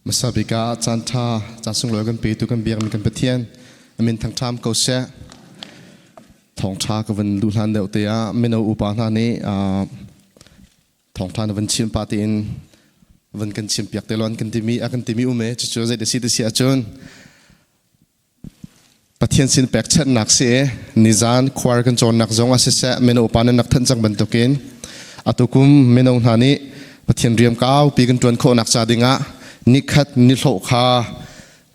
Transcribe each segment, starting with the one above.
Hmasa bik ah caan ṭha, caan sunglawi kan petu kan biakmi kan Pathian a min thangṭham ko seh. Thawngṭha ka van luh hlan deuh te ah mino upa hna nih thawngṭha na van chim pah tiin van kan chim piak te law an kan timi a kan timi um e cucu zei da si ti si ahcun Pathian sin pekchanhnak si i nizan khuar kan cawnnak zong ah siseh mino upa nan rak thanh cang bantukin atu kum mino hna nih Pathian riam kaupi kan ṭuan khawhnak ca dingah nikhat nihlawh kha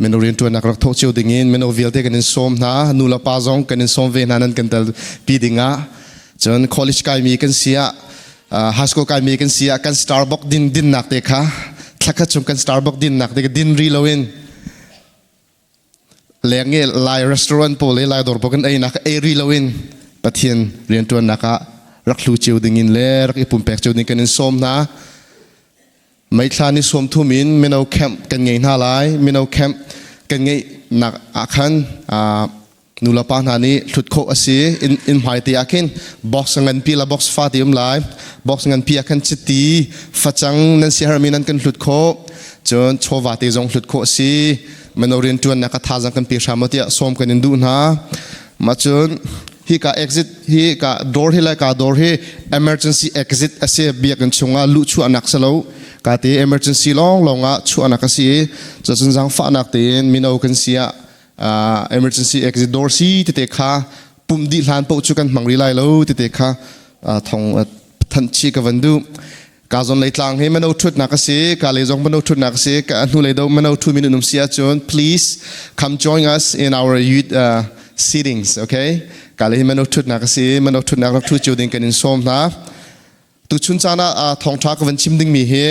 mino rianṭuannak rak thawh cio dingin mino vialte kan in sawm hna nu le pa zong kan in sawm ve hna nan kan tel pi dingah cun college kaimi kan si ah high school kaimi kan si ah kan Starbucks din dinnak te kha thlakhat chung kan Starbucks dinnak te kha din ri loin Leng i Lai restaurant pawl i Lai dawr pawl kan einak ei ri loin Pathian rianṭuannak ah rak hlu cio dingin le rak i pumpek cio ding kan in sawm hna. Meithla ni sawm thum in mino camp kan ngei hna lai. Mino camp kan ngeihnak ah khan nulepa hna nih hlut khawh a si. Inn hmai te ah khin box nganpi la box fa ti um lai. Box nganpi ah khan chiti, facang nan siahermi nan kan hlut khawh. Cun chawva te zong hlut khawh a si. Mino rianṭuannak a thazaang kan pe hram tiah sawm kan in duh hna. Mah cun hi ka exit hi ka door hi lai ka door hi emergency exit a si biakinn chungah luh chuahnak si lo ka te emergency lawng lawng ah chuahnak a si i cucun zaangfahnak tein mino kan si ah emergency exit door si tete kha pumh dih hlan paoh cu kan hmang rih lai lo tete kha thong thanh chih ka van duh. Ka zawn lei tlang hi mano ṭhutnak a si, ka lei zong mano ṭhutnak a si, ka hnu lei do mano ṭhu min um si ahcun please come join us in our youth seatings, okay? Ka lei hi mano ṭhutnak a si, mano ṭhutnak rak ṭhu cio ding kan in sawm hna. Tuchun caan ah thawngṭha ka van chim dingmi hi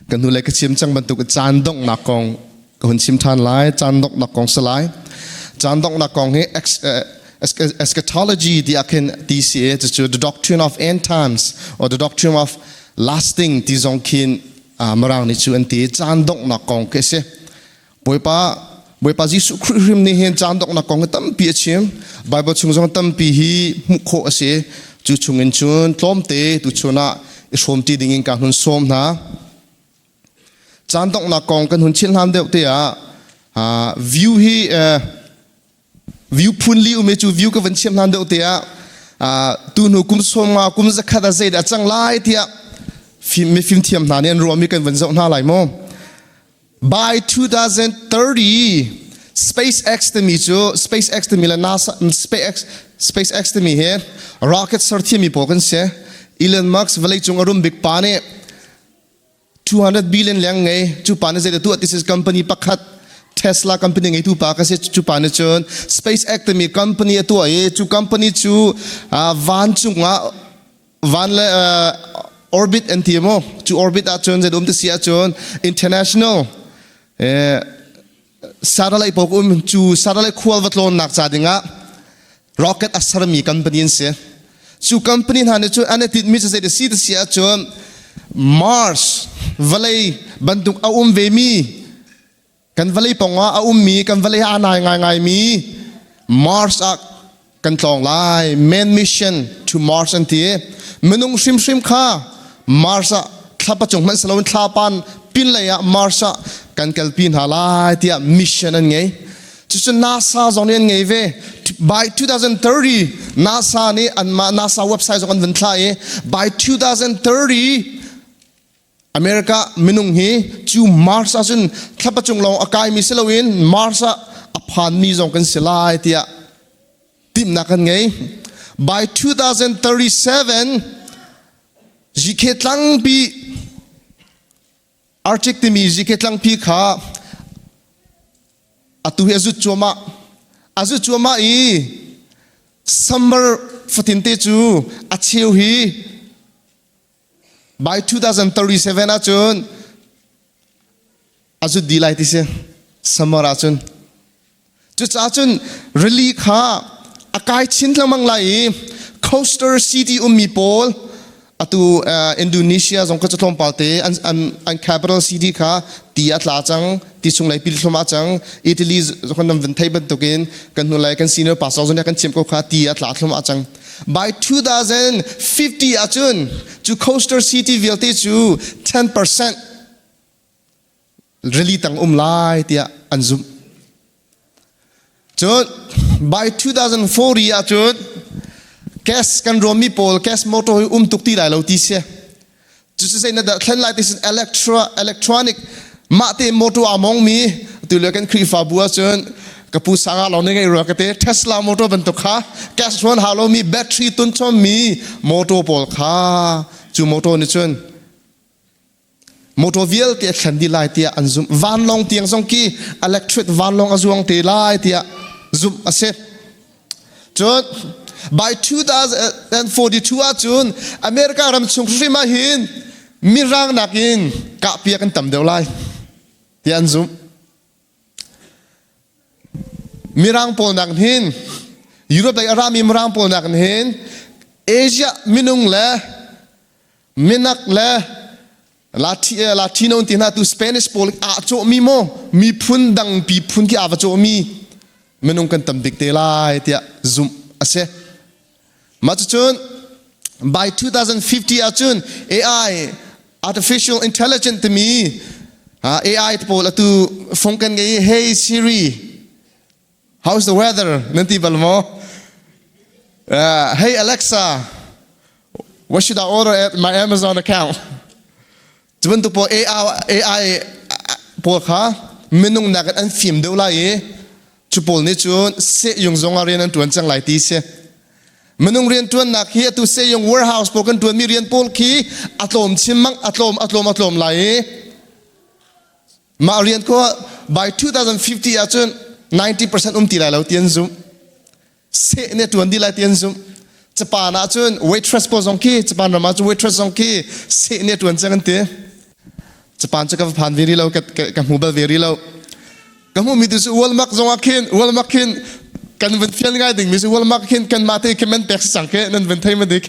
kan hnulei ka chim cang bantuk caan donghnak kong ka hun chim ṭhan lai. Caan donghnak kong si lai. Caan donghnak kong hi eschatology ti ah khin ti si i cucu the doctrine of end times or the doctrine of lasting ti zong khin Mirang nih cu an ti. Caan donghnak kong khi a si. Bawipa Bawipa Jesuh Khrih hrim nih hin caan donghnak kong hi tampi a chim. Bible chung zong tampi hi hmuh khawh a si. Cu chungin cun tlawmte tuchun ah i hrawmṭi dingin ka hun sawm hna. Caan donghnak kong kan hun chim hlan deuh te ah view hi view phun li um i cu view ka van chim hlan deuh te ah tu hnu kum sawm nga kum zakhat ah zeidah cang lai tiah mifim thiam hna nih an ruahmi kan van zoh hna lai maw? By 2030, SpaceX timi cu SpaceX timi le NASA SpaceX SpaceX timi hi rocket serthiami pawl kan si. Elon Musk vawleicung a rum bik pa nih 200 billion leng ngei. Cu pa nih zeidah tuah this is company pakhat Tesla company ngeitu pa ka si. Cu pa nih cun SpaceX timi company a tuah i cu company cu vancung ah van le orbit an ti maw cu orbit ahcun zei um ti si ahcun international satellite pawl um cu satellite khual va tlawnnak ca dingah rocket a sermi company an si cu company hna nih cun an i tinhmi cu zei ti si ti si ahcun Mars vawlei bantuk a um ve mi Kan vawlei pawngah a ummi, kan vawlei aa nai ngaingaimi Mars ah kan tlawng lai. Man mission to Mars an ti. Minung hrimhrim kha Mars ah thlapa cung hmanh si loin thlapan pinlei ah Mars ah kan kalpi hna lai tiah mission an ngei. Cucu NASA zong nih an ngei ve. By 2030 NASA nih anmah NASA website zong an vun thlah i by 2030 America minung hi cu Mars ahcun thlapa cung lawng a kaimi si loin Mars ah a phanmi zong kan si lai tiah timhnak kan ngei. By 2037 GK tlangpi Arctic timi GK tlangpi kha atu hi a zut cuahmah a zut cuahmah i summer fatin te cu a cheu hi By 2037 ahcun a zut dih lai ti si. Summer ahcun. Cucaah cun rili kha a kai chin lengmang lai i coastal city ummi pawl atu Indonesia zong kha cu tlawmpal te an, an, an capital city kha ti a tla cang ti chung lei pil thlum ah cang Italy zong nan van thei bantukin kan hnu lai kan senior pastor zong nih kan chim ko kha ti a tla thlum ah cang By 2050 ahcun cu coastal city vialte cu 10% Rili tang um lai tiah an zumh. Cun by 2040 ahcun gas kan ruammi pawl gas motor hi um tuk ti lai lo ti si. Cucu zei na dah thlen lai ti sin electronic mah te motor aa mongmi tu lio kan Khrihfabu ahcun ka pu sanga lawng nih ngei rua ka te Tesla motor bantuk kha gas ruan hau lomi battery tun chommi motor pawl kha cu motor nih cun Motor vialte a thlen dih lai tiah an zumh. Vanlawng tiang zong khi electric vanlawng a zuang te lai tiah zumh a si. Cun by 2042 ahcun America ram chung hrim ah hin mirang nakin kahpiak an tam deuh lai tiah an zumh. Mirang pawl nak hin Europe lei a rami Mirang pawl nak hin Asia minung le Minak le Latino ti hna tu Spanish pawl aa cawhmi maw miphun dang piphun khi aa va cawhmi minung kan tam bik te lai tiah zumh a si. Mah cucun by 2050 ahcun AI artificial intelligence timi AI pawl atu fung kan ngei hey Siri How's the weather? Nan ti bal maw? Hey Alexa, what should I order at my Amazon account? Cu bantuk pawl AI pawl kha minung nak in an fim deuh lai i cu pawl nih cun sehyung zong ah rian an ṭuan cang lai ti si. Minung rian ṭuannak hi atu sehyung warehouse pawl kan ṭuanmi rian pawl khi a tlawm chin mang a tlawm a tlawm a tlawm lai i Mah rian kha by 2050 ahcun 90% um ti lai lo ti an zumh. Seh nih a tuan dih lai ti an zumh. Japan ahcun waitress pawl zong khi Japan ram ahcun waitress zong khi seh nih a tuan cang an ti. Japan cu ka va phan ve rih lo, ka hmu bal ve rih lo. Ka hmuhmi tu cu Walmart zong ah khin Walmart khin kan van fial ngai dingmi cu Walmart khin kanmah te khin man pek si cang ke nan van thei ma dik.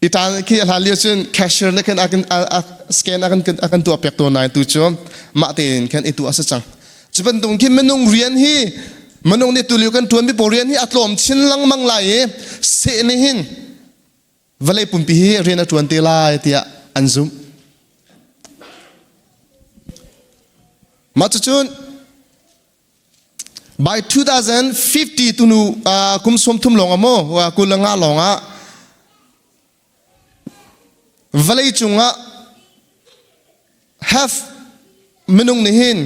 I tan khi a hlan lio cun cashier nih khan a kan a scan a kan a kan tuah piak tawn nain tu cu mah tein khan i tuah a si cang. Cu bantuk khin minung rian hi minung nih tulio kan tuan mi pawl rian hi a tlawm chin lengmang lai i seh nih hin vawlei pumpi hi rian a tuan te lai tiah an zumh. Mah cucun By 2050 tunu kum 30 lawng ah maw 25 lawng ah vawlei cungah half minung nih hin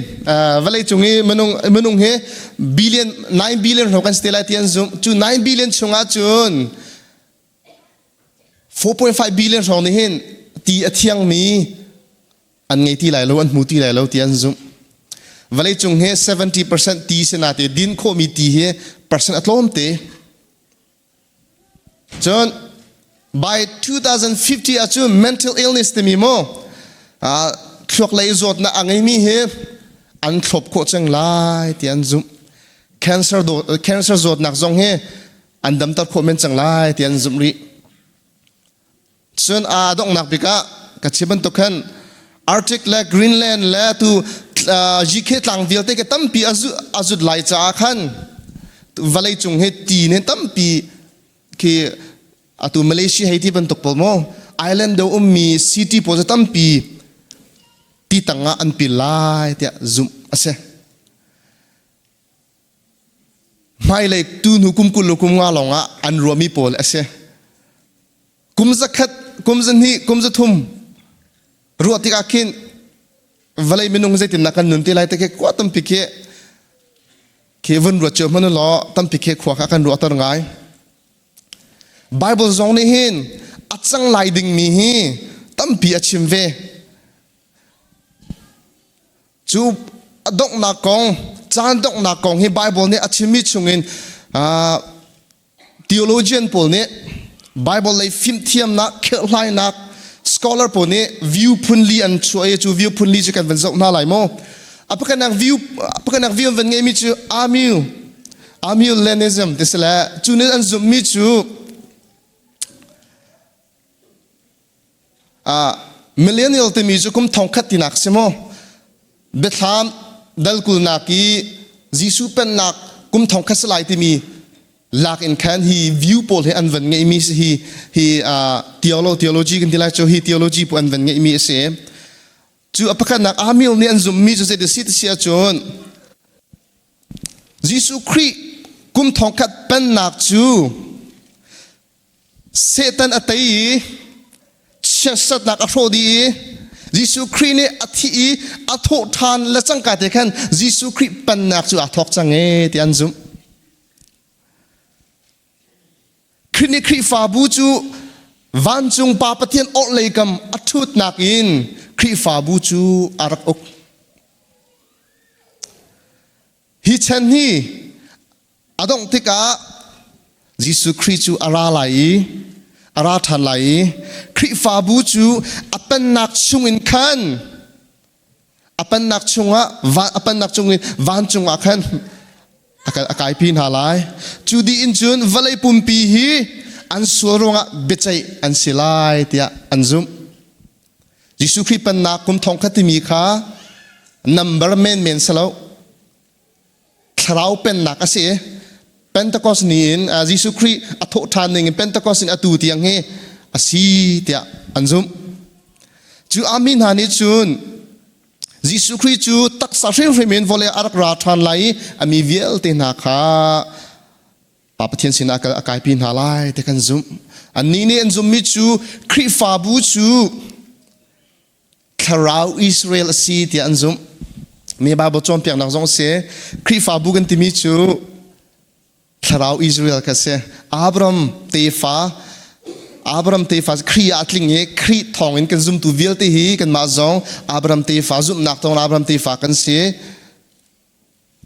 vawlei cung i minung minung hi billion 9 billion hlo kan si te lai ti an zumh cu 9 billion chungah cun 4.5 billion hrawng nih hin ti a thiangmi an ngei ti lai lo an hmu ti lai lo ti an zumh vawleicung hi 70% ti si nate din khawhmi ti hi percent a tlawm te cun by 2050 ahcun mental illness timi mu thluak lei zawtnak a ngeimi hi an thlop khawh cang lai ti an zumh cancer cancer zawtnak zong hi an damter khawh men cang lai ti an zumh rih Cun aa donghnak bik ah ka chim bantuk khan Arctic le Greenland le tu GK tlang vialte ke tampi a zut lai caah khan vawlei cung hi ti nih tampi khi atu Malaysia hei ti bantuk pawl maw island deuh ummi city pawl cu tampi ti tang ah an pil lai tiah zumh a si. Hmailei tu hnu kum 20 le kum nga lawng ah an ruahmi pawl a si. Kum zakhat, kum zahnih, kum zathum ruah tikah khin vawlei minung zeitindah kan nun te lai te khi khua tampi khi khi vun ruat cio hmanh law tampi khi khua kha kan ruahter ngai. Bible zong nih hin a cang lai dingmi hi tampi a chim ve. Cu a donghnak kong, caan donghnak kong hi Bible nih a chimmi chungin theologian pawl nih Bible lei fimthiamnak, kherhhlainak, scholar pawl nih view phunli an chuah i cu view phunli cu kan van zoh hna lai maw? A pakhatnak view pakhatnak view an van ngeimi cu Amiu Amillennialism ti si le cu nih an zumhmi cu Millennial timi cu kum thongkhat tinak si maw? Biathlam dal kulnak i Jesuh pennak kum thongkhat si lai timi lak in khan hi view pawl hi an van ngeihmi si hi hi theology kan ti lai cu hi theology pawl an van ngeihmi a si. Cu a pakhatnak Amil nih an zumhmi cu zei si ti si ahcun Jesuh Khrih kum thongkhat pennak cu Satan a tei i chiatsatnak a hrawh dih i Jesuh Khrih nih a thih i a thawh ṭhan le cangka te khan Jesuh Khrih pennak cu aa thawk cang ee ti an zumh. Khrih nih Khrihfabu cu vancung Pa Pathian orhlei kam a ṭhutnak in Khrihfabu cu a rak uk. Hi chan hi a dongh tikah Jesuh Khrih cu a ra lai i a ra ṭhan lai i Khrihfabu cu a pennak chungin khan a pennak chungah a pennak chungin vancung ah khan a kaipi hna lai. Cu dih in cun vawlei pumpi hi an sual ruangah biaceih an si lai tiah an zumh. Jesuh Khrih pennak kum thong khat timi kha number menmen si lo. Thlarau pennak a si. Pentecost ni in Jesuh Khrih a thawh ṭhan ning in Pentecost in atu tiang hi a si tiah an zumh. Cu ami hna nih cun Jesuh Khrih cu taksa hrimhrim in vawlei a rak ra ṭhan lai i a mi vialte hna kha Pa Pathian sinah a kaipi hna lai ti kan zumh. Annih nih an zumhmi cu Khrihfabu cu thlarau Israel a si tiah an zumh. Mi Bible cawnpiaknak zong a si. Khrihfabu kan timi cu thlarau Israel kha a si. Abraham tefa Abraham tefa Khrih ah a tling i Khrih thawngin kan zumtu vialte hi kanmah zong Abraham tefa zumhnak thawngin Abraham tefa kan si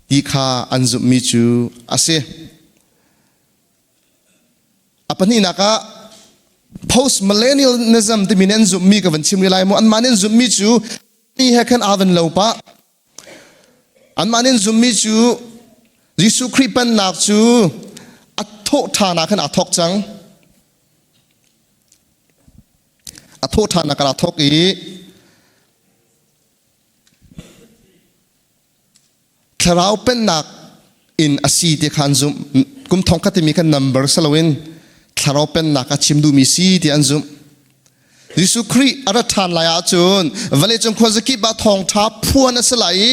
ti kha an zumhmi cu a si. A pahnihnak ah postmillennialism timi nih an zumhmi ka van chim rih lai mu. Anmah nih an zumhmi cu ni he khan aa van lo pah. Anmah nih an zumhmi cu Jesuh Khrih pennak cu a thawh ṭhan ah khan aa thawk cang. A thawh ṭhan ah khan aa thawk i Thlarau pennak in a si ti kha an zumh. Kum thong khat timi khan number si loin thlarau pennak a chim duhmi si ti an zumh. Jesuh Khrih a rat ṭhan lai ahcun vawleicung khuazakip ah thawngṭha phuan a si lai i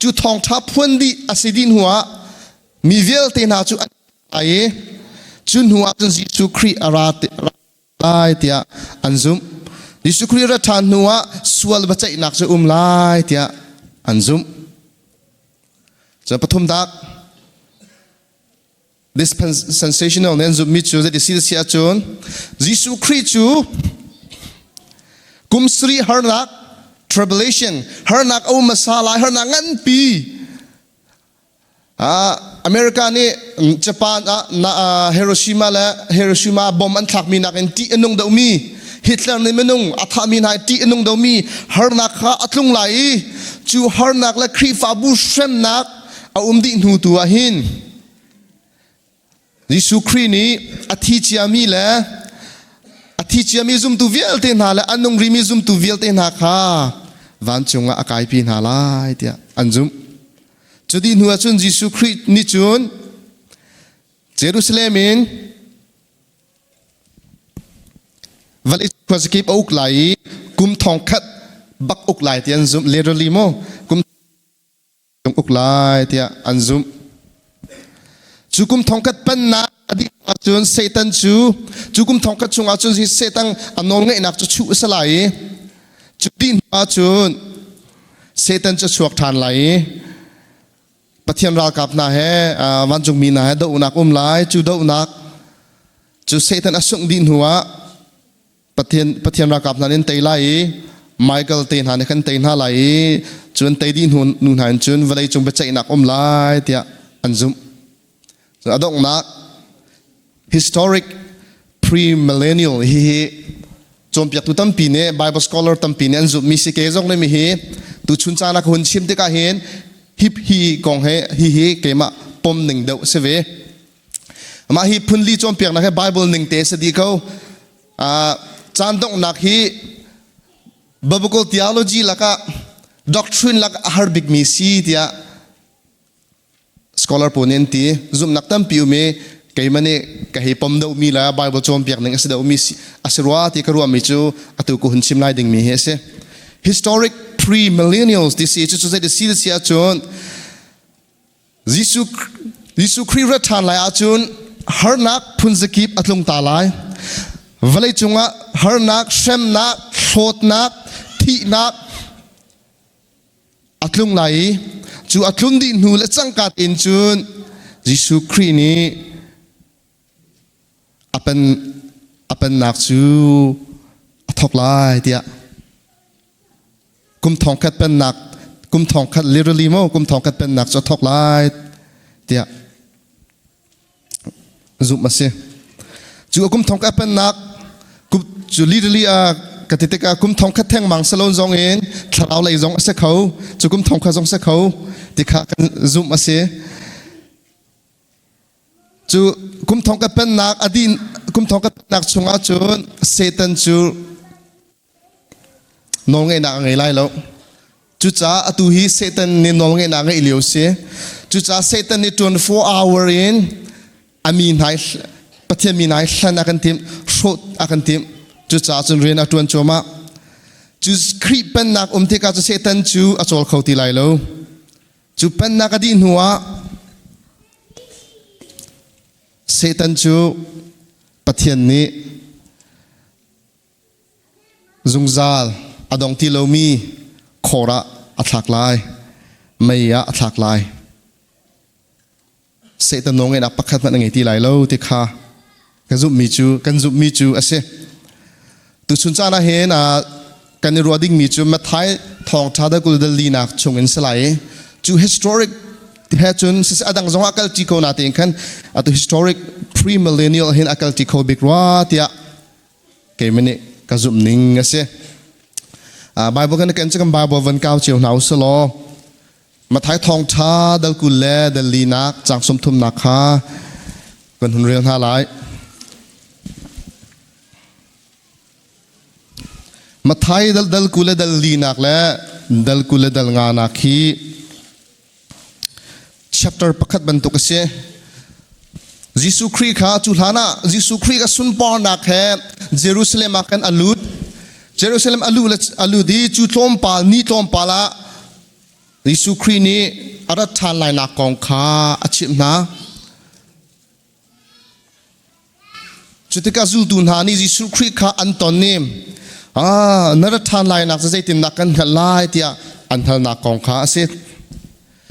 cu thawngṭha phuan dih a si dih hnuah mi vialte hna cu an lai i cu hnu ah cun Jesuh Khrih a ra lai tiah an zumh. Jesuh Khrih rat ṭhan hnu ah sual biaceihnak cu um lai tiah an zumh. Cun pathum dak dispensational nih an zumhmi cu zeiti si si ahcun Jesuh Khrih cu kum sarih harnak tribulation harnak a um hmasa lai harnak nganpi America nih Japan ah Hiroshima le Hiroshima bomb an thlakmi nakin ṭih a nung deuhmi Hitler nih minung a thahmi hna ṭih a nung deuhmi harnak kha a tlung lai i cu harnak le Khrihfabu hremnak a um dih hnu tu ah hin Jesuh Khrih nih a thi ciami le a thi ciami zumtu vialte hna le a nung rimi zumtu vialte hna kha vancung ah a kaipi hna lai tiah an zumh. Cu dih hnu ah cun Jesuh Khrih nih cun Jerusalem in vawlei khuazakip a uk lai i kum thong khat bak uk lai ti an zumh. Literally mu kum uk lai tiah an zumh. Cu kum thongkhat pennak a dih ahcun Satan cu cu kum thongkhat chungah cun Satan a nawlngeihnak cu chuh a si lai i cu dih hnu ahcun Satan cu a chuak ṭhan lai i Pathian ralkap hna he vancungmi hna he dohnak um lai. Cu dohnak cu Satan a sungh dih hnu ah Pathian Pathian ralkap hna nih an tei lai i Michael te hna nih khan tei hna lai i cun tei dih hnu nu hna in cun vawlei cung biaceihnak um lai tiah an zumh. A donghnak historic premillennial hi hi cawnpiaktu tampi nih Bible scholar tampi nih an zumhmi si ke zong nih mi hi tuchun caan ah ka hun chim tikah hin hi hi kong he hi hi keimah pom ning deuh si ve. Mah hi phunli cawnpiaknak hi Bible ning te si dih ko. Caan donghnak hi biblical theology lakah doctrine lakah a har bikmi si tiah scholar pawl nih an ti. Zumhnak tampi um i keimah nih ka hei pom deuhmi le Bible cawnpiak ning a si deuhmi a si rua ti ka ruahmi cu atu ka hun chim lai dingmi hi a si. Historic pre-millennials ti si cu cu zei si si ahcun Jesuh Jesuh Khrih rat ṭhan lai ahcun harnak phunzakip a tlung ta lai. Vawlei cungah harnak, hremnak, hlawtnak, thihnak a tlung lai i cu a tlun dih hnu le cangka in cun Jesuh Khrih nih a pen a pennak cu a thawk lai tiah kum thongkhat pennak kum thongkhat literally mo kum thongkhat pennak cu a thawk lai tiah zumh a si. Cu a kum thongkhat pennak cu literally a ka ti tikah kum thongkhat thengmang salon zong in thlarau lei zong a si kho cu kum thongkhat zong si kho ti kha kan zumh a si. Cu kum thongkhat pennak a din kum thongkhat pennak chungah cun Satan cu nawlngeihnak a ngei lai lo. Cucaah atu hi Satan nih nawlngeihnak a ngeih lio si. Cucaah Satan nih 24 hour in a mi hna Pathian mi hna hlan a kan timh, hrawh a kan timh. Cucaah cun rian a ṭuan cuahmah. Cu Khrih pennak um tikah cu Satan cu a cawl kho ti lai lo. Cu pennak a dih hnuah Satan cu Pathian nih Zungzal a dong ti lomi khor ah a thlak lai, mei ah a thlak lai. Satan nawlngeihnak pakhat hmanh a ngei ti lai lo ti kha ka zumhmi cu kan zumhmi cu a si. Tuchun caan ah hin kan i ruah dingmi cu Matthai thawngṭha da kul dal linak chung in si lai i cu historic he cun a dang zong ah kal ṭi ko na tein khan atu historic pre-millennial hin a kal ṭi kho bik rua tiah Keimah nih ka zumh ning a si. Bible kan kan kan Bible van kau cio hna usih law Matthai thawngṭha dal 20 le dal linak caang 30nak kha kan hun rel hna lai. Matthai dal dal 20 le dal linak le dal 20 le dal nganak hi Chapter pakhat bantuk a si. Jesuh Khrih kha cu hlan ah Jesuh Khrih a sunparnak he Jerusalem ah khan a lut. Jerusalem a lut a lut i cu tlawmpal ni tlawmpal ah Jesuh Khrih nih a rat ṭhan lainak kong kha a chimh hna. Cutikah zultu hna nih Jesuh Khrih kha an ton i ah na rat ṭhan lainak cu zeitindah kan hngalh lai tiah an halnak kong kha a si.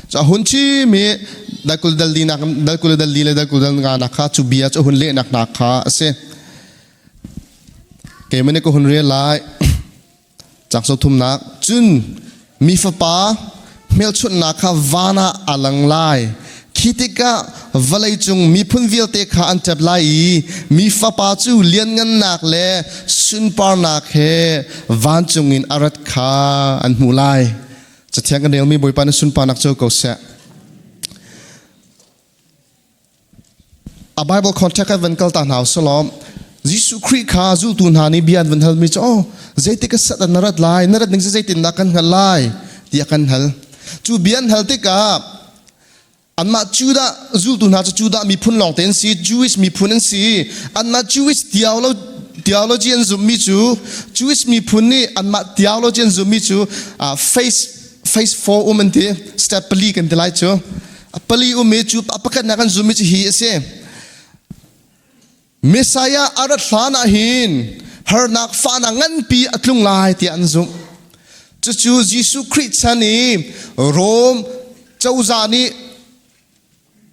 Cu a hun chim i dal dal li nak dal 20 dal li le dal 20 dal nga nak kha cu bia cu a hun lehnak hna kha a si. Keimah nih ka hun rel lai. Caang thumnak cun mi fapa hmelchunhnak kha van ah a lang lai. Khi tikah vawleicung miphun vialte kha an ṭap lai i mi fapa cu lianngannak le sunparnak he vancung in a rat kha an hmuh lai. Cathiang kan relmi Bawipa na sunparnak cu ko seh. A Bible context ah van kal ta hna usih Jesuh Khrih kha zultu hna nih bia an van halmi cu oh zeitik a sat na rat lai na rat ning zeitindah kan hngalh lai tiah kan hal cu bia an hal tikah anmah Judah zultu hna cu Judah miphun lawng te an si Jewish miphun an si anmah Jewish theology an zumhmi cu Jewish miphun nih anmah theology an zumhmi cu phase phase 4 um an ti step pali kan ti lai cu A pali um i cu a pakhatnak an zum i cu hi a si. Messiah a rat hlan ah hin harnak fahnak nganpi a tlung lai tiah an zumh. Cucu Jesuh Khrih chan i Rom cozah nih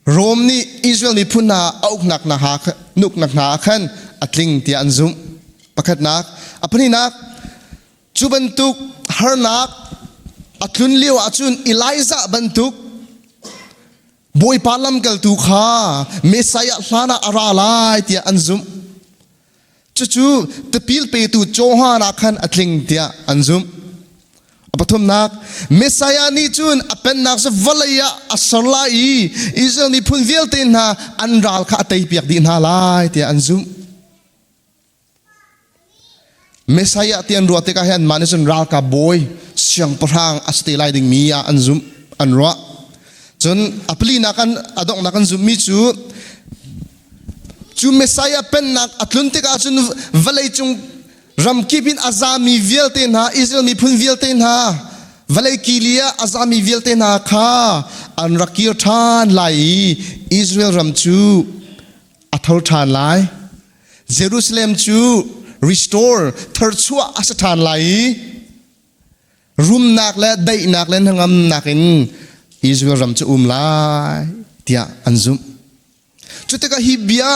Rom nih Israel miphun hna a uknak hna uknak hna ah khan a tling tiah an zumh. Pakhatnak. A pahnihnak, Cu bantuk harnak a tlun lio ahcun Elijah bantuk Bawipa lamkaltu kha Messiah hlan ah a ra lai tiah an zumh. Cucu tipil petu Johan ah khan a tling tiah an zumh. A pathumnak, Messiah nih cun a pennak cu vawlei ah a ser lai i Israel miphun vialte hna an ral kha a teipiak dih hna lai tiah an zumh. Messiah ti an ruah tikah hin anmah nih cun ralkap bawi siangpahrang a si te lai dingmi ah an zumh an ruah. Cun a palinak an a donghnak an zumhmi cu cu Messiah pennak a tlun tikah cun vawleicung Ramkip in a zami vialte hna, Israel miphun vialte hna, vawlei kili ah a zami vialte hna kha an rak kir ṭhan lai i Israel ram cu a tho ṭhan lai. Jerusalem cu restore, tharchuah a si ṭhan lai i rumnak le daihnak le hnangamnak in Israel ram cu um lai tiah an zumh. Cu tikah hi bia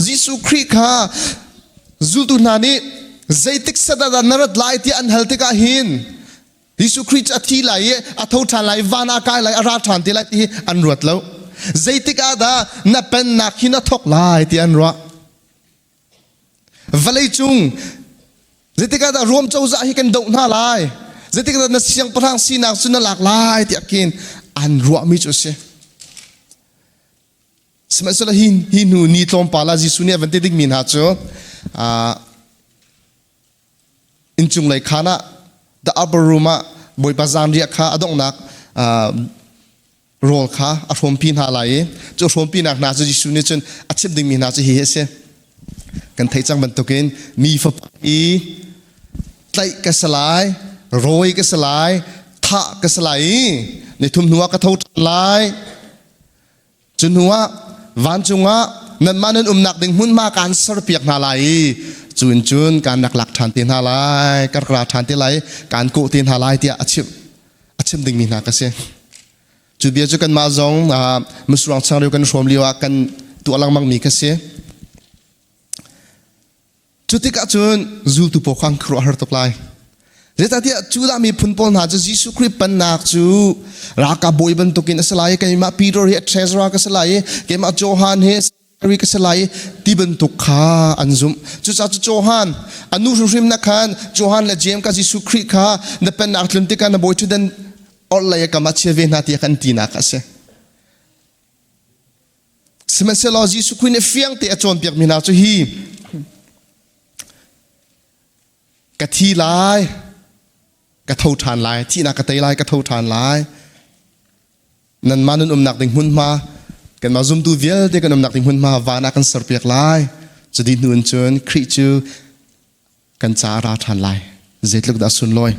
Jesuh Khrih kha zultu hna nih zeitik set ah dah na rat lai tiah an hal tikah hin Jesuh Khrih cu a thi lai i a tho ṭhan lai, van ah kai lai, a ra ṭhan te lai ti hi an ruat lo. Zeitik ah dah na pennak hi na thawk lai ti an ruah. Vawlei cung zeitik ah dah Rom cozah hi kan doh hna lai? Zeitik ah dah na siangpahrang sinak cu na lak lai tiah khin an ruahmi cu a si. Sihmanhsehlaw hi, hi hnu ni tlawmpal ah Jesuh nih a van ti dingmi hna cu inncung lei khaan ah the upper room ah Bawipa zanriah kha a donghnak rawl kha a hrawmpi hna lai i cu hrawmpinak hna cu Jesuh nih cun a chimh dingmi hna cu hihi a si. Kan theih cang bantukin mi fapa i tlaih ka si lai, rawi ka si lai, thah ka si lai i nithum hnu ah ka tho ṭhan lai. Cu hnuah vancung ah nanmah nan umnak ding hmunhma kaan serpiak hna lai i cu in cun kaan rak lak ṭhan te hna lai, ka rak ra ṭhan te lai, kaan kawh te hna lai tiah a chimh a chim dingmi hna ka si. Cu bia cu kanmah zong Musurang changreu kan hrawm lio ah kan tuah lengmang mi ka si. Cu tikah cun zultu pawl kha an khuaruahhar tuk lai. Zeicahtiah Judah miphun pawl hna cu Jesuh Khrih pennak cu ralkap bawi bantukin a si lai i keimah Peter hi a treasurer ka si lai i keimah Johan hi secretary ka si lai i ti bantuk kha an zumh. Cucaah cu Johan a nu hrimhrim na khan Johan le Jeim ka Jesuh Khrih kha na pennak tlun tikah na bawi ṭhutdan orhlei a kam ah chia ve hna tiah kan tinak a si. Sihmanhsehlaw Jesuh Khrih nih fiang te a cawnpiakmi hna cu hi ka thi lai, ka tho ṭhan lai, thihnak ka tei lai, ka tho ṭhan lai. Nanmah nan umnak ding hmunhma, kanmah zumtu vialte kan umnak ding hmunhma van ah kan serpiak lai. Cu dih hnu in cun Khrih cu kan ca a ra ṭhan lai. Zeitluk dah sunlawi.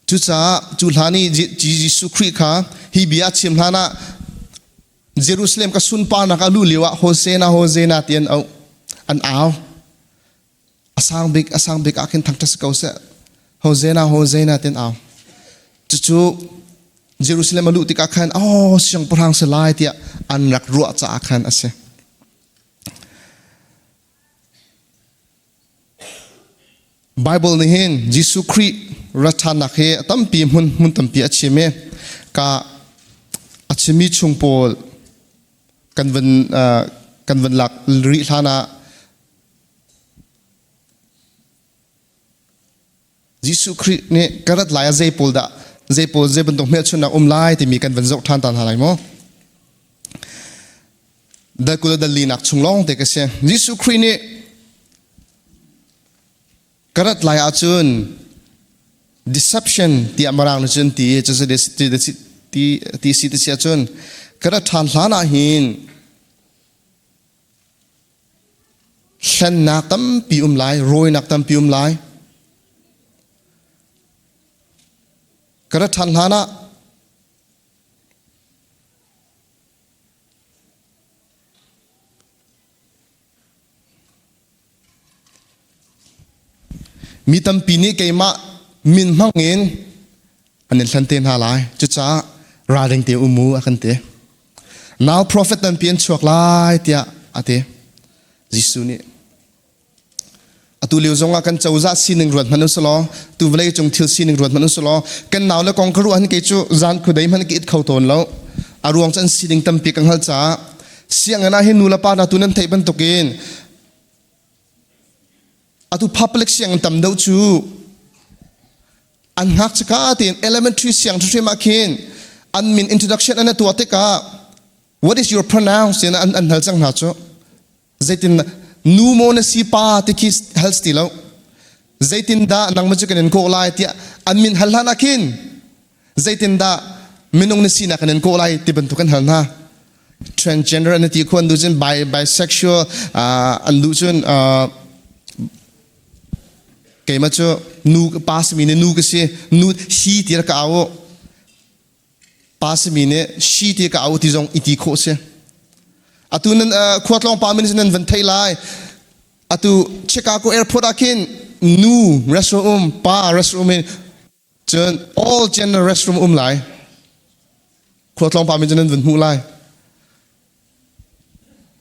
Cucaah cu hlan i Jesuh Khrih kha hi bia a chim hlan ah Jerusalem ka sunparnak a luh lio ah Hosanna Hosanna ti an auh an au. A sang bik a sang bik ah khin thangṭhat si ko seh. Hosanna Hosanna ti an au. Cucu Jerusalem a luh tikah khan oh siangpahrang si lai tiah an rak ruah caah khan a si. Baibal nih hin Jesuh Khrih rat ṭhannak hi a tampi hmun hmun tampi a chim i ka a chimmi chung pawl kan van kan van lak rih hlan ah Jesuh Khrih nih ka rat lai ah zei pawl dah zei pawl zei bantuk hmelchunhnak um lai timi kan van zoh ṭhan ta hna lai maw? Dal kul dal linak chung lawng te ka si. Jesuh Khrih nih ka rat lai ahcun deception tiah mirang nih cun ti cu ti ti si ti si ahcun ka rat ṭhan hlan ah hin hlennak tampi um lai, rawinak tampi um lai. Ka rat ṭhan hlan ah Mi tampi nih keimah min hmang in an in hlan te hna lai. Cucaah ralring te um u a kan ti. Nau profet tampi an chuak lai tiah a ti. Jesuh nih Atu lio zongah kan cozah sining ruat hmanh usulaw, tu vawlei cung thil sining ruat hmanh usulaw, kan nau le kong ka ruah hin kei cu zan khudei hmanh ka it kho tawn lo. A ruang cu an sining tampi ka hngalh caah sianginn ah hin nu le pa hna tu nan theih bantukin atu public sianginn tam deuh cu an ngakchika tein elementary siang hrimhrim ah khin an min introduction an tuah tikah what is your pronoun tiah an, an hal cang hna cu Zeitin nu maw na si pa ti khi hal si ti lo. Zeitindah nangmah cu kan in kawh lai tiah an min hal hlan ah khin zeitindah minung na sinak kan in kawh lai ti bantuk kan hal hna. Transgender an ti khuan duh cun bisexual an duh cun keimah cu nu pa simi nih nu ka si nu hi ti ka au pa simi nih she ti ka au ti zong i ti khawh si. Atu nan khua tlawng pa min nan van thei lai. Atu Chicago airport ah khin nu restroom um pa restroom in cun all gender restroom um lai. Khua tlawng pa min cu nan van hmuh lai.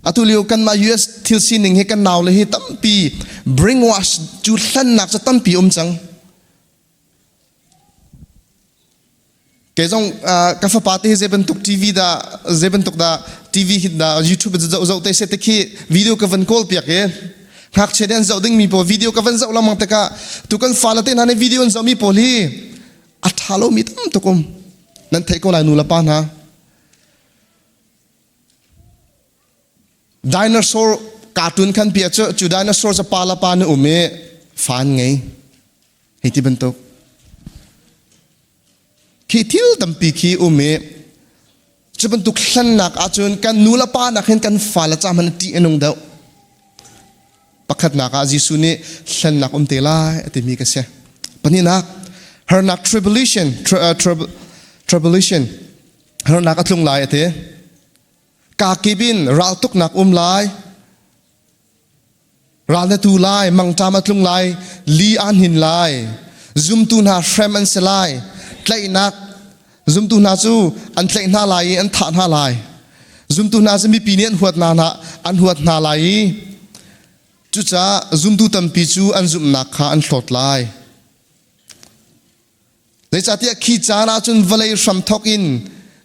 Atu lio kanmah US thil sining hi kan nau le hi tampi brainwash cu hlannak cu tampi um cang. Kei zong ka fapa te hi zei bantuk TV dah zei bantuk dah TV hi dah YouTube zoh zoh te se te khi video ka van kawl piak i ngakchia nih an zoh ding mi pawl video ka van zoh lengmang tikah tu kan fale te hna nih video an zoh mi pawl hi a ṭha lo mi tam tuk um nan theih ko lai nu le pa hna. Dinosaur cartoon khan pia cu cu dinosaur cu pa le pa na um i fan ngei hei ti bantuk khi thil tampi khi um i cu bantuk hlannak ahcun kan nu le pa nak hin kan fale ca hmanh ṭih a nung deuh. Pakhatnak ah Jesuh nih hlennak um te lai a timi ka si. Pahnihnak, harnak tribulation, tribulation, harnak a tlung lai a ti. Kakip in raltuknak um lai, ral na tu lai, mangṭam a tlung lai, li aan hin lai, zumtu hna hrem an si lai, tlaihnak Zumtu hna cu an tlaih hna lai i an thah hna lai. Zumtu hna cu mipi nih an huat hna an huat hna lai i cucaah zumtu tampi cu an zumhnak kha an hlawt lai. Zeicahtiah khi caan ah cun vawlei hramthawk in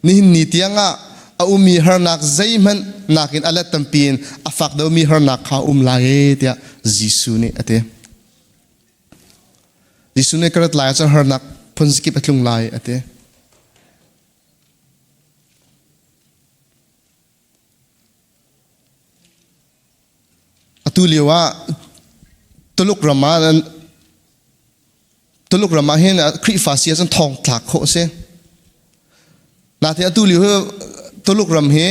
nihin ni tiangah a ummi harnak zeihmanh nakin a let tampi in a fak deuhmi harnak kha a um lai e tiah Jesuh nih a ti. Jesuh nih ka rat lai ahcun harnak phunzakip a tlung lai a ti. Atu lio ah Tuluk ram ah Tuluk ram ah hin Khrihfa si ahcun thong thlak khawh a si. Natin atu lio hi Tuluk ram hi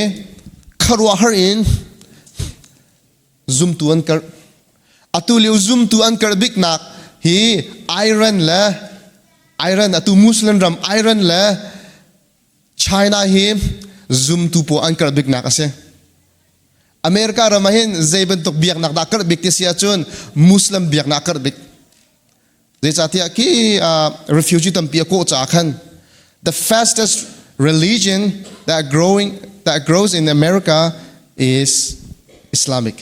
khuaruahhar in zumtu an karh. Atu lio zumtu an karh biknak hi Iran le Iran atu Muslim ram Iran le China hi zumtu pawl an karh biknak a si. America ram ah hin zei bantuk biaknak dah karh bik ti si ahcun Muslim biaknak karh bik. Zeicahtiah khi refugee tampi a kawh caah khan the fastest religion that growing that grows in America is Islamic.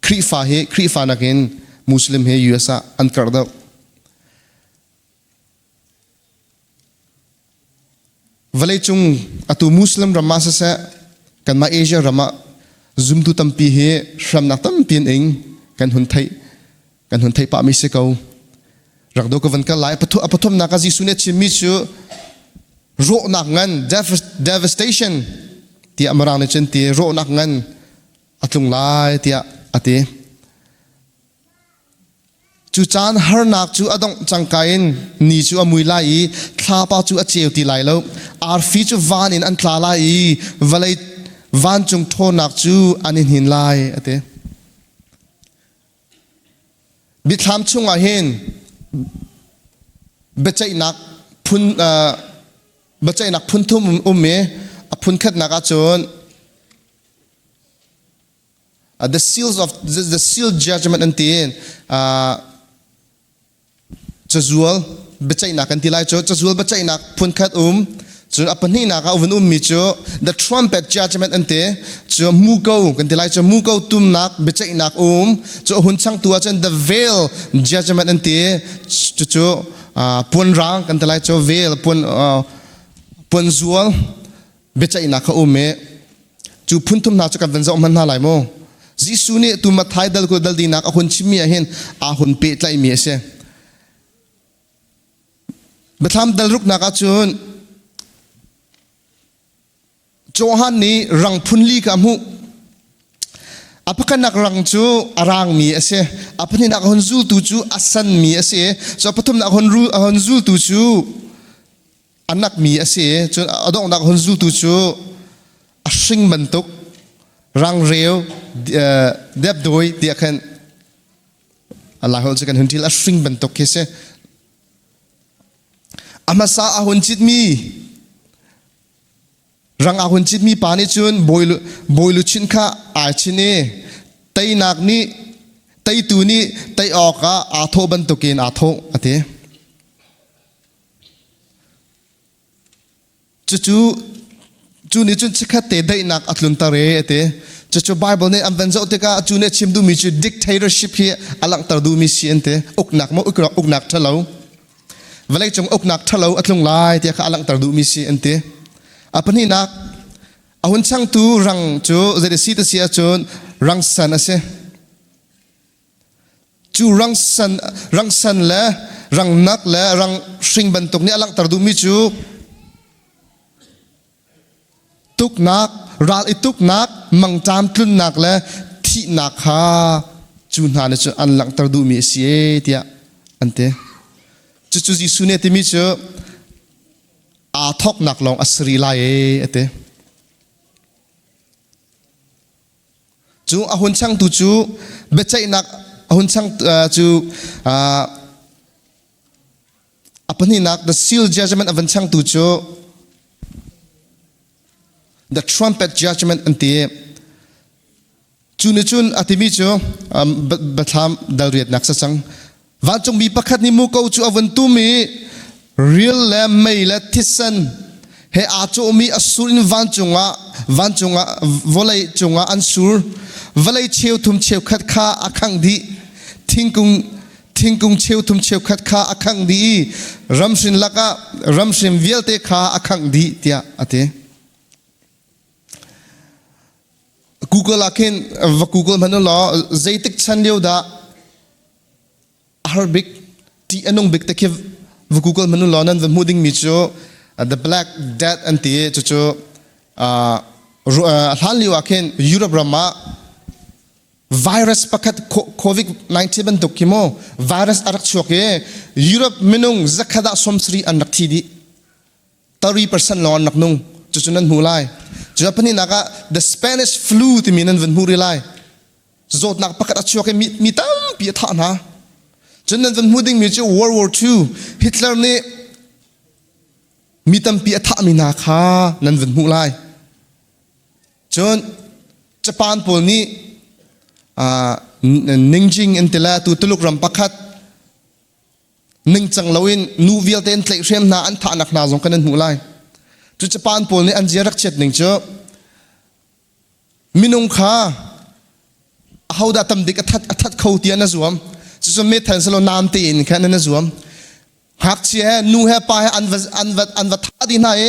Khrihfa hi Khrihfa nakin Muslim hi US ah an karh deuh. Vawleicung atu Muslim ram ah siseh kanmah Asia ram ah zumtu tampi hi hramnak tampi in ing kan hun theih kan hun theih pahmi si ko. Rak do ka van kal lai a pathumnak ah Jesuh nih a chimmi cu rawhnak ngan devastation tiah Mirang nih cun ti rawhnak ngan a tlung lai tiah a ti. Cu caan harnak cu a dongh cangka in ni cu a mui lai i thlapa cu a ceu ti lai lo. Arfi cu van in an tla lai i vawlei vancung ṭhawnnak cu an i hnin lai, a ti. Biathlam chungah hin biaceihnak phun biaceihnak phun thum um i a phun khatnak ahcun The seals of the seal judgment an ti cazual biaceihnak kan ti lai cu cazual biaceihnak phunkhat um cun a pahnihnak ah vun ummi cu the trumpet judgment an ti cu muko kan ti lai cu muko tumnak biaceihnak um cu hun changtu ahcun the veil judgment an ti cucu puanrang kan ti lai cu veil puan puanzual biaceihnak kha um i cu phunthum hna cu kan van zoh hmanh hna lai mu. Jesuh nih tu Matthai dal kul dal dinak a hun chimmi ah hin aa hun pehtlaihmi a si. Biathlam dal ruknak ahcun Johan nih rang phun li kha a hmuh. A pakhatnak rang cu a rangmi a si. A pahnihnak a hun zultu cu a sanmi a si. Cu a pathumnak a hun zultu cu a nakmi a si. Cun a donghnak hun zultu cu hring bantuk rangreu depdoi tiah khan Lai holh cu kan hun ṭil a hring bantuk khi si. A hmasa a hun citmi rang a hun citmi pa nih cun bawi luchin kha ai chin i teinak nih teitu nih tei awkah aa thawh bantukin aa thawh a ti. Cucu cu nih cun chikkhat te daihnak a tlunter e a ti. Cucu Bible nih an van zoh tikah cu nih a chim duhmi cu dictatorship hi a langhter duhmi si an ti. Uknak maw uknak ṭhalo. Vawleicung uknak ṭhalo a tlung lai tiah kha a langhter duhmi si an ti. A pahnihnak a hun changtu rang cu zei si ti si ahcun rang san a si. Cu rangsan, rangsan le rangnak le rang hring bantuk nih a langhter duhmi cu tuknak, ral i tuknak, mangṭam tlunnak le thihnak kha cu hna nih cun an langhter duhmi a si e tiah an ti. Cucu Jesuh nih a timi cu aa thawknak lawng a si rih lai e a ti. Cu a hun changtu cu biaceihnak a hun chang cu a pahnihnak the seal judgment a van changtu cu the trumpet judgment an ti. Cu nih cun a timi cu biathlam dalriatnak sa cang. Vancungmi pakhat nih muko cu a vun tum i ril le mei le thisen he aa cawhmi a sur in vancung ah vancung ah vawlei cungah an sur. Vawlei cheuthum cheukhat kha a khangh dih. Thingkung thingkung cheuthum cheukhat kha a khangh dih i ramhrin lakah ramhrin vialte kha a khangh dih tiah a ti. Google ah khin va Google hmanh u law zeitik chan lio dah a har bik ṭih a nung bik te khi va Google hmanh u law nan va hmuh dingmi cu the Black Death an ti i cucu hlan lio ah khin Europe ram ah virus pakhat COVID-19 bantuk khi mu virus a rak chuak i Europe minung zakhat ah 70 an rak thi dih. 30% lawng an rak nung. Cucu nan hmu lai. Cu pahnihnak ah the Spanish flu timi nan van hmu rih lai. Zawtnak pakhat a chuak i mi, mi tampi a thah hna. Cun nan van hmu dingmi cu World War II Hitler nih mi tampi a thahmi hna kha nan van hmuh lai. Cun Japan pawl nih uh, Ningjing in tila tu Tuluk ram pakhat ningcang loin nu vialte an tlaihhrem hna an thahnak hna zong kan an hmuh lai cu Japan pawl nih an zia rak chiat ning cu minung kha ahodah tam dik a that a that kho ti an a zuam cucu methan selo nam tein khan an a zuam ngakchia he nu he pa he an va an va an va tha di hna i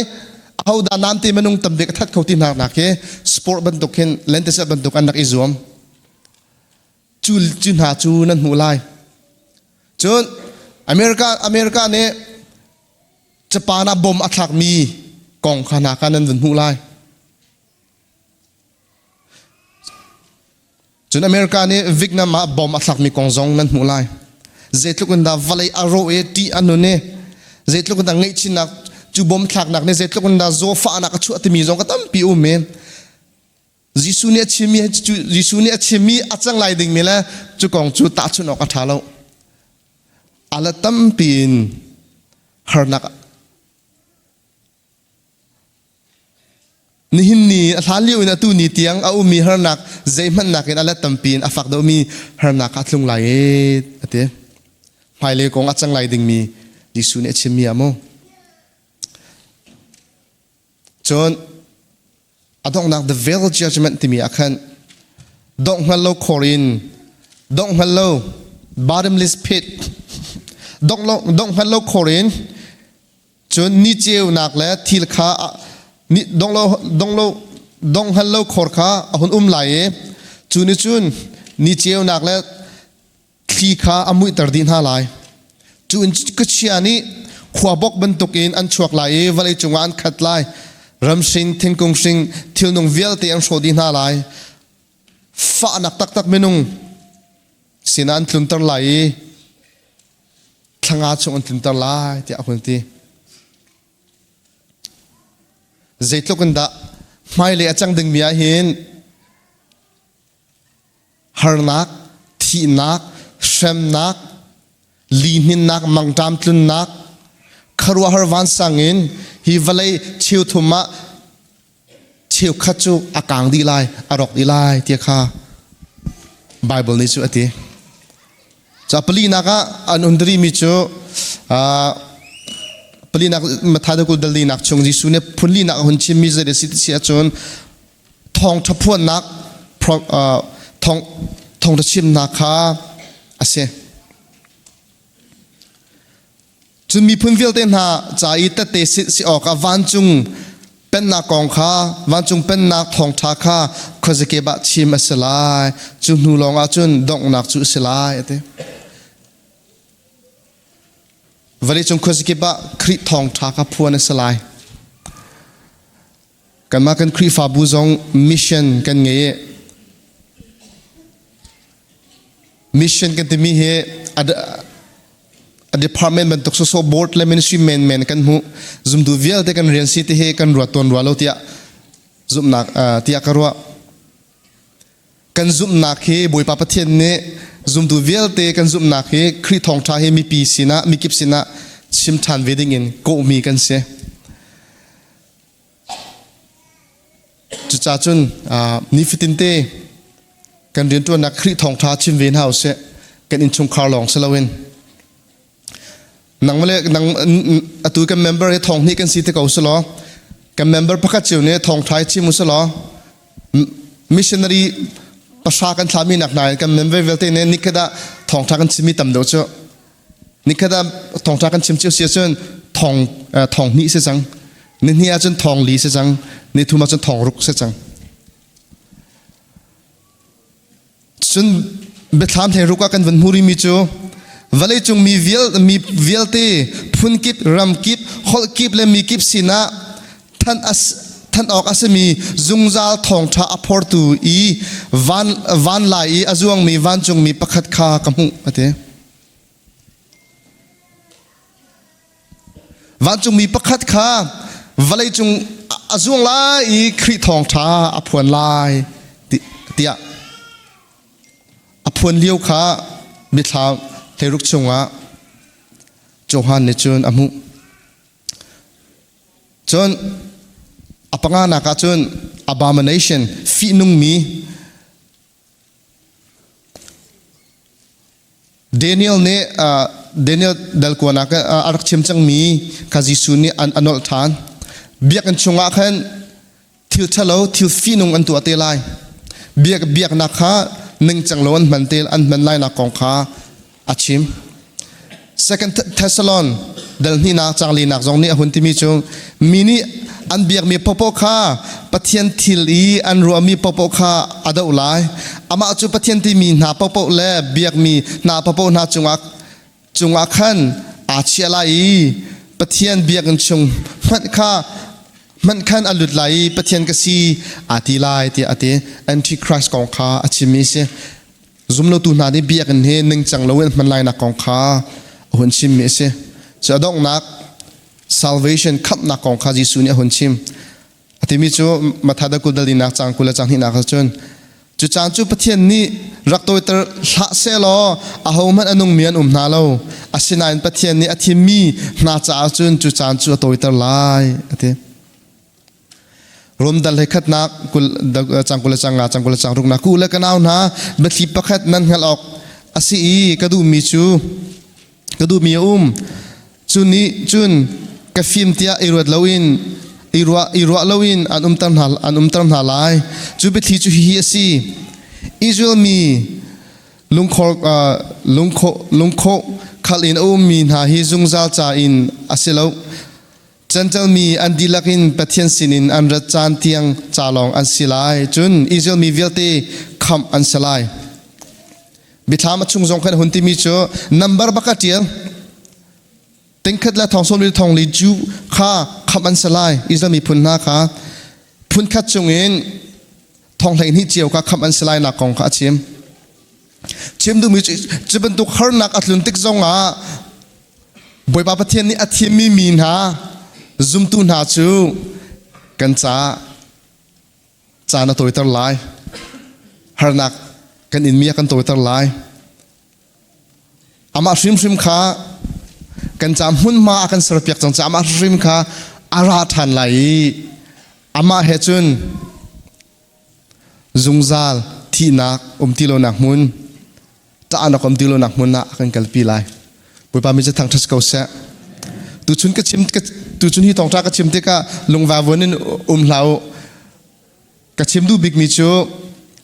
ahodah nam te minung tam bik a that kho ti hna nak hi sport bantuk hin lentecelh bantuk an rak i zuam cu cu hna cu nan hmuh lai Cun America America nih Japan ah bom a thlakmi kong kha hna kha nan vun hmuh lai. Cun America nih Vietnam ah bom a thlakmi kong zong nan hmuh lai. Zeitluk in dah vawlei a rawh i ṭih a nun i zeitluk in dah ngaihchinnak cu bom thlaknak nih zeitluk in dah zawfahnak a chuah timi zong ka tampi um i Jesuh nih a chimmi Jesuh nih a chimmi a cang lai dingmi le cu kong cu tahchunh awk a ṭha lo. A la tampi in harnak nihin ni a hlan lio in atu ni tiang a ummi harnak zeihmanh nakin a let tampi in a fak deuhmi harnak kha a tlung lai e a ti. Hmailei kong a cang lai dingmi Jesuh nih a chimmi ah mu. Cun a donghnak the veil judgment timi ah khan dongh hngal lo khor in dongh hngal lo bottomless pit dongh lo dongh hngal lo khor in cun ni ceunak le thil kha ni dong lo dong lo dong hngal lo khor kha a hun um lai i cu ni cun ni ceunak le thli kha a muihter dih hna lai. Cu in khuachia nih khuabok bantukin an chuak lai i vawlei cungah an khat lai. Ramhring, thingkung hring, thilnung vialte an hrawh dih hna lai. Fahnak taktak minung sinah an tlunter lai i thlanga chung an tlunter lai tiah a hun ti. Zeitluk in dah Hmailei a cang dingmi ah hin harnak, thihnak, hremnak, lihninnak, mangṭam tlunnak, khuaruahhar vansang in hi vawlei cheuthum ah cheukhat cu a kang dih lai, a rawk dih lai ti kha Bible nih cu a ti. Ca palinak ah an undri mi cu palinak Matthai kul dal linak chung Jesuh nih phun linak a hun chimmi zei a si ti si ahcun thawngṭha phuannak thawngṭha chimnak kha a si. Cun miphun vialte hna ca i tette si awkah vancung pennak kong kha vancung pennak thawngṭha kha khuazakip ah chim a si lai. Cu hnu lawngah cun donghnak cu a si lai a ti. Vawleicung khuazakip ah Khrih thawngṭha kha phuan a si lai. Kanmah kan Khrihfabu zong mission kan ngei i mission kan timi hi a department bantuk sawsawh board le ministry men kan hmuh. Zumtu vialte kan rian si ti hi kan ruat tawn rua lo tiah zumhnak tiah ka ruah. Kan zumhnak hi Bawipa Pathian nih zumtu vialte kan zumhnak hi Khrih thawngṭha hi mipi sinah mikip sinah chim ṭhan ve dingin kawhmi kan si. Cucaah cun nifatin te kan rianṭuannak Khrih thawngṭha chim ve hna usih. Kan innchungkhar lawng si loin. Nang le nang atu kan member hi thong hnih kan si te ko si law kan member pakhat cio nih thawngṭha hi chim u si law missionary pahra kan thlami nak hna in kan member vialte nih nikhat ah thawngṭha kan chimmi tam deuh cu nikhat ah thawngṭha kan chim cio si ahcun thong thong hnih si cang ni hnih ahcun thong li si cang ni thum ahcun thong ruk si cang Cun biathlam thleiruk ah kan van hmu rihmi cu vawleicung mi vial mi vialte phunkip ramkip holh kip le mi kip sinah thanh as thanh awk a simi zungzal thawngṭha a phortu i van van lai i a zuangmi vancungmi pakhat kha ka hmuh a ti. Vancungmi pakhat kha vawleicung a zuang lai i Khrih thawngṭha a phuan lai tiah a phuan lio kha mithla hleiruk chungah Johan nih cun a hmuh. Cun a panganak ah cun abomination fihnungmi Daniel nih Daniel dalkuan ah a rak chim cangmi kha Jesuh nih a nolh ṭhan. Biakinn chungah khan thil ṭhalo, thil fihnung an tuah te lai. Biak biaknak kha ningcang lo an hman te an hman lainak kong kha a chim. Second Thessalon dal hnihnak caang linak zong nih a hun timi cu mi nih an biakmi popoh kha Pathian thil i an ruahmi popoh kha a doh lai. Amah cu Pathian timi hna popoh le biakmi hna popoh hna cungah cungah khan aa chiah lai i Pathian biakinn chung hmanh kha hmanh khan a lut lai i Pathian ka si aa ti lai tiah a ti. Antichrist kong kha a chimmi a si. Zumlotu hna nih biakinn hi ningcang loin hman lainak kong kha a hun chimmi a si. Cu a donghnak salvation khamhnak kong kha Jesuh nih a hun chim. A timi cu Matthai dal kul dal linak caang 20 le caang hnihnak ah cun cu caan cu Pathian nih rak tawiter hlah sehlaw ahohmanh a nungmi an um hna lo. Asinain Pathian nih a thimmi hna caah cun cu caan cu a tawiter lai a ti. Rom dal he khatnak kul cang kul le cang nga cang kul le cang ruk na ku le ka nau hna biathli pakhat nan hngalh awk a si i ka duhmi cu ka duhmi a um cu nih cun ka fim tiah i ruat loin i ruah i ruah loin an umter hna an umter hna lai cu biathli cu hihi a si Israel mi lungkhor lungkhor lungkhor khal in a ummi hna hi zungzal ca in a si lo Cancelmi an dihlak in Pathian sinin an rat caan tiang ca lawng an si lai. Cun Israel mi vialte khamh an si lai. Biathlam a chung zong khan hun timi cu number bak a ṭial. Tingkhat le thong sawm li thong li Jew kha khamh an si lai. Israel miphun hna kha phunkhat chungin thong 12 cio kha khamh an si lai nak kong kha a chim. Chim duhmi cu cu bantuk harnak a tlun tik zongah Bawipa Pathian nih a thimmi mi hna zumtu hna cu kan caah Caan a tawiter lai. Harnak kan inmi a kan tawiter lai. Amah hrimhrim kha kan ca hmunhma a kan serpiak cang caah amah hrimhrim kha a ra ṭhan lai i amah he cun zungzal thihnak um ti lonak hmun ṭahnak um ti lonak hmun ah a kan kalpi lai. Bawipa mi cu thangṭhat ko seh. Tuchun ka chim tuchun hi thawngṭha ka chim tikah lungva vuan in um hlah u. Ka chim duh bikmi cu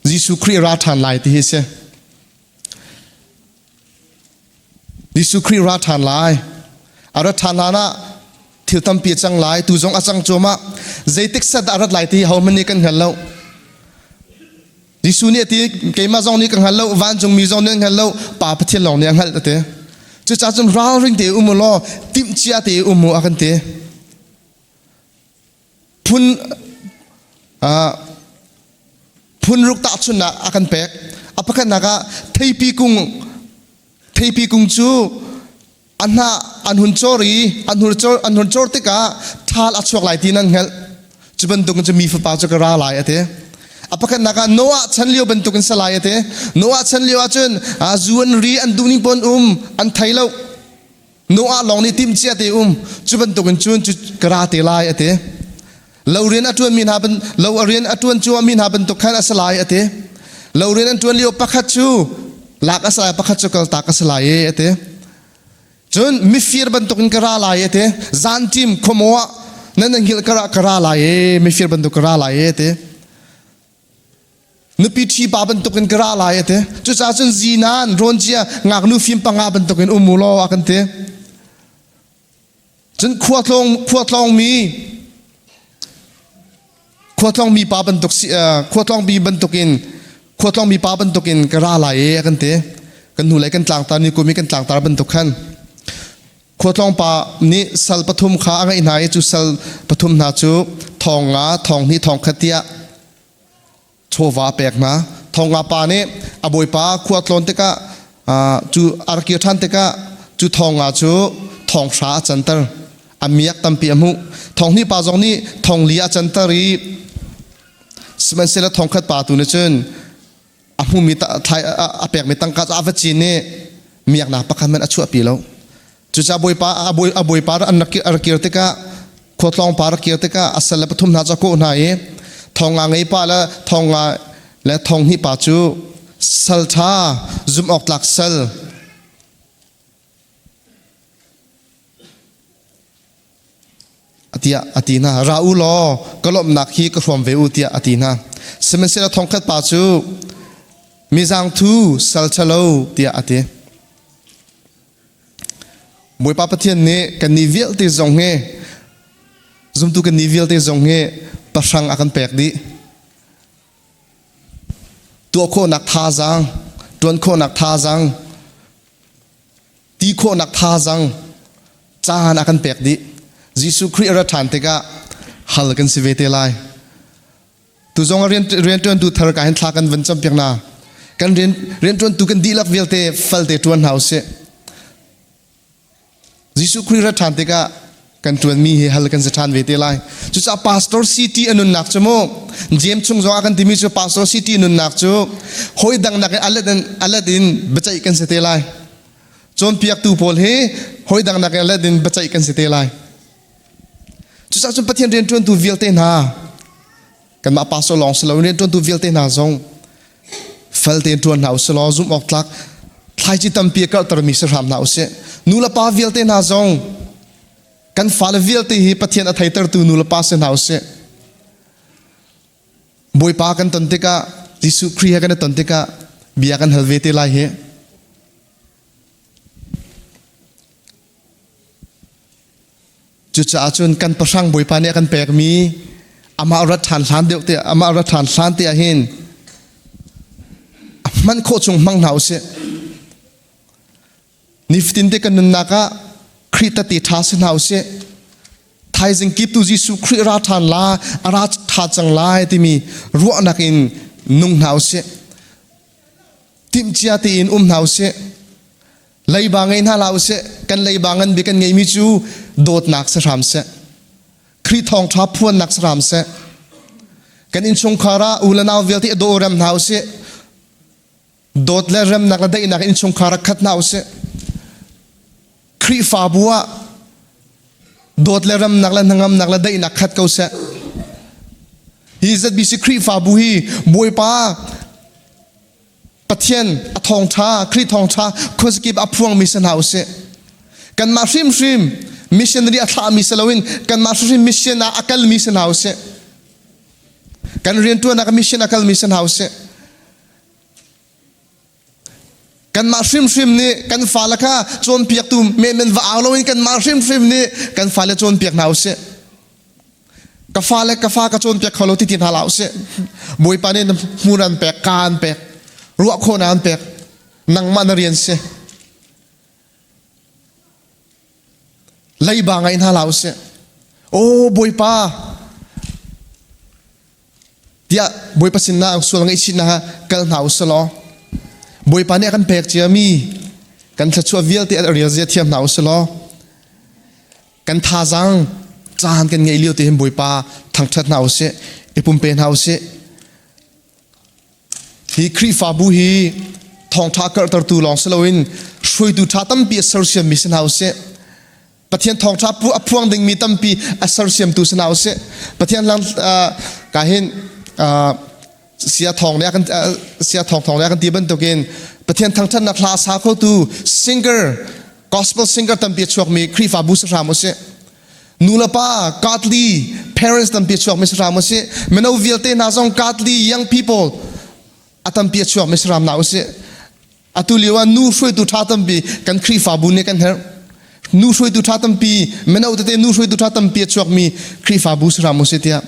Jesuh Khrih ra ṭhan lai ti hi a si. Jesuh Khrih ra ṭhan lai. A rat ṭhan hlan ah thil tampi a cang lai. Tu zong a cang cuahmah. Zeitik set dah a rat lai ti hohmanh nih kan hngal lo. Jesuh nih a ti, keimah zong nih ka hngal lo, vancungmi zong nih an hngal lo, Pa Pathian lawng nih a hngalh a ti. Cucaah cun ralring te um u law, timhcia te um u a kan ti. Phun phun ruk tahchunhnak a kan pek. A pakhatnak ah theipi kung theipi kung cu a hnah an hun cawr i an hun cawr an hun cawr tikah ṭhal a chuak lai ti nan hngalh. Cu bantuk in mi fapa cu ka ra lai a ti. A pakhatnak ah Noah chan lio bantuk in sa lai a ti. Noah chan lio ahcun zu an ri an duh ning pon um an thei lo. Noah lawng nih timhcia te um cu bantukin cun cu ka ra te lai a ti. Lo rian a ṭuan mi hna ban lo a rian a ṭuan cuahmah mi hna bantuk khan a si lai a ti. Lo rian an ṭuan lio pakhat cu lak a si lai pakhat cu kaltak a si lai e a ti. Cun mifir bantukin ka ra lai a ti. Zanṭim khuamaw ah nan nan hngilh ka ra lai e mifir bantuk ka ra lai e a ti. Nupi ṭhi pa bantukin ka ra lai a ti. Cucaah cun zinan rawn cia ngaknu fim panga bantukin um u law a kan ti. Cun khua tlawng khua tlawngmi khua tlawngmi pa bantuk si khua tlawngmi bantukin khua tlawngmi pa bantukin ka ra lai e a kan ti. Kan hnulei kan tlangtar ni kum i kan tlangtar bantuk khan Khuatlawng pa nih sal pathum kha a ngeih hna i cu sal pathum hna cu thong nga, thong hnih, thong khat tiah chawva a pek hna. Thong nga pa nih a bawipa khua tlawn tikah cu a rak kir ṭhan tikah cu thong nga cu thong hra a canter. A miak tampi a hmuh. Thong hnih pa zong nih thong li a canter i sihmanhsehlaw thong khat pa tu nih cun a hmumi a pekmi tangka cu a va cin i miaknak pakhat hmanh a chuahpi lo. Cucaah bawipa a bawipa an rak kir tikah khuatlawng pa rak kir tikah a sal le pathum hna cu a kawh hna i thong nga ngei pa le thong nga le thong hnih pa cu sal ṭha zumh awk tlak sal tiah a ti hna. Ra u law ka lawmhnak hi ka hrawm ve u tiah a ti hna. Sihmanhsehlaw thongkhat pa cu mi zaangthu sal ṭhalo tiah a ti. Bawipa Pathian nih kannih vialte zong hi zumtu kannih vialte zong hi pahrang a kan pek dih. Tuah khawhnak thazaang, ṭuan khawhnak thazaang, ti khawhnak thazaang caan a kan pek dih. Jesuh Khrih a rat ṭhan tikah hal kan si ve te lai. Tu zong a rian rianṭuantu thar ka hin thla kan van campiak hna. Kan rian rianṭuantu kan dihlak vialte falte ṭuan hna usih. Jesuh Khrih rat ṭhan tikah kan ṭuanmi hi hal kan si ṭhan ve te lai. Cucaah pastor city a nunnak cu mu James chung zong ah kan timi cu pastor city nunnak cu hawi dang nakin alet in alet in biaceih kan si te lai. Cawnpiaktu pawl hi hawi dang nakin alet in biaceih kan si te lai. Cucaah cun Pathian rianṭuantu vialte hna kanmah pastor lawng si loin rianṭuantu vialte hna zong fel tein ṭuan hna usih law zumh awk tlak thlaici tampi a karhtermi si hram hna usih. Nu le pa vialte hna zong kan fale vialte hi Pathian a theitertu nu le pa si hna usih. Bawipa kan ton tikah Jesuh Khrih he kan i ton tikah bia kan hal ve te lai hi. Cucaah cun kan pahrang Bawipa nih a kan pekmi amah rat ṭhan hlan deuh te amah rat ṭhan hlan te ah hin a hman khawh chung hmang hna usih. Nifatin te kan nunnak ah Khrih tati ṭha si hna usih. Thaizing kip tu Jesuh Khrih ra ṭhan la, a ra ṭha cang lai timi ruahnak in nung hna usih. Timhcia tein um hna usih. Leiba ngei hna hlah usih. Kan leiba ngan bik kan ngeihmi cu dawtnak si hram seh. Khrih thawngṭha phuannak si hram seh. Kan innchungkhar ah u le nau vialte i daw rem hna usih. Dawt le remnak le daihnak innchungkhar ah khat hna usih. Khrihfabu ah dawt le remnak le hnangamnak le daihnak khat ko seh. Hi ZBC Khrihfabu hi Bawipa Pathian a thawngṭha, Khrih thawngṭha khuazakip a phuangmi si hna usih. Kanmah hrimhrim missionary a thlahmi si loin kanmah hrimhrim mission ah a kalmi si hna usih. Kan rianṭuannak ah mission a kalmi si hna usih. Kanmah hrimhrim nih kan fale kha cawnpiaktu menmen va au loin kanmah hrimhrim nih kan fale cawnpiak hna usih. Ka fale ka fa ka cawnpiak kho lo ti ti hna hlah usih. Bawipa nih hmun an pek, ka an pek, ruah khawhnak an pek. Nangmah na rian si. Leiba ngai hna hlah usih. Aw Bawipa, tiah Bawipa sinah sual ngaihchihnak ah kal hna usih law Bawipa nih a kan pek ciami kan thluachuah vialte a rel zia thiam hna usih law kan thazaang caan kan ngeih lio te hin Bawipa thangṭhat hna usih i pumpe hna usih. Hi Khrihfabu hi thawngṭha karhtertu lawng si loin hruaitu ṭha tampi a sersiammi si hna usih. Pathian thawngṭha a phuang dingmi tampi a sersiamtu si hna usih. Pathian lang ka hin sia thawng le kan sia thawng thawng le kan ti bantukin Pathian thangṭhatnak hla sa khotu singer gospel singer tampi a chuakmi Khrihfabu si hram usih. Nu le pa godly parents tampi a chuakmi si hram usih. Mino vialte hna zong godly young people a tampi a chuakmi si hram hna usih. Atu lio ah nu hruaitu ṭha tampi kan Khrihfabu nih kan herh. Nu hruaitu ṭha tampi, mino tete nu hruaitu ṭha tampi a chuakmi Khrihfabu si hram usih tiah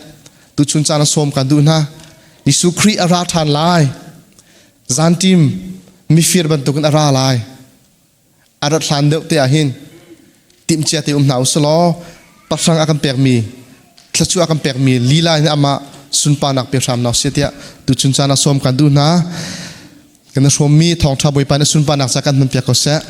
tuchun caan a sawm kan duh hna. Jesuh Khrih a ra ṭhan lai. Zanṭim mifir bantukin a ra lai. A rat hlan deuh te ah hin timhcia te um hna usih law pahrang a kan pekmi thluachuah a kan pekmi lila in amah sunparnak pe hram hna usih tiah tuchun caan ah sawm kan duh hna. Kan i hrawmmi thawngṭha Bawipa nih sunparnak ca kan hmanpiak ko seh.